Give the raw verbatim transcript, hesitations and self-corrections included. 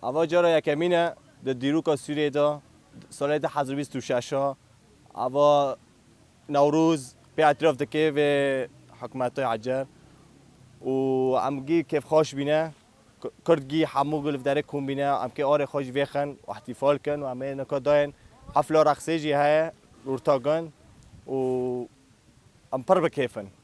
Ava cara yekemîn e di dîroka Sûriyê de, salê du hezar û bîst û şeş a, ava Newroz pê etiraf dike vê hikûmeta Ecer û em gî kêfxweş bîne. K-, Kurd gî hemû gul derê kom bîne, em kê arê xwe jî vêxin û îhtîfal kin û em ê nika dayên hefla reqsê jî heye, ortagan û em pir bi kêf in.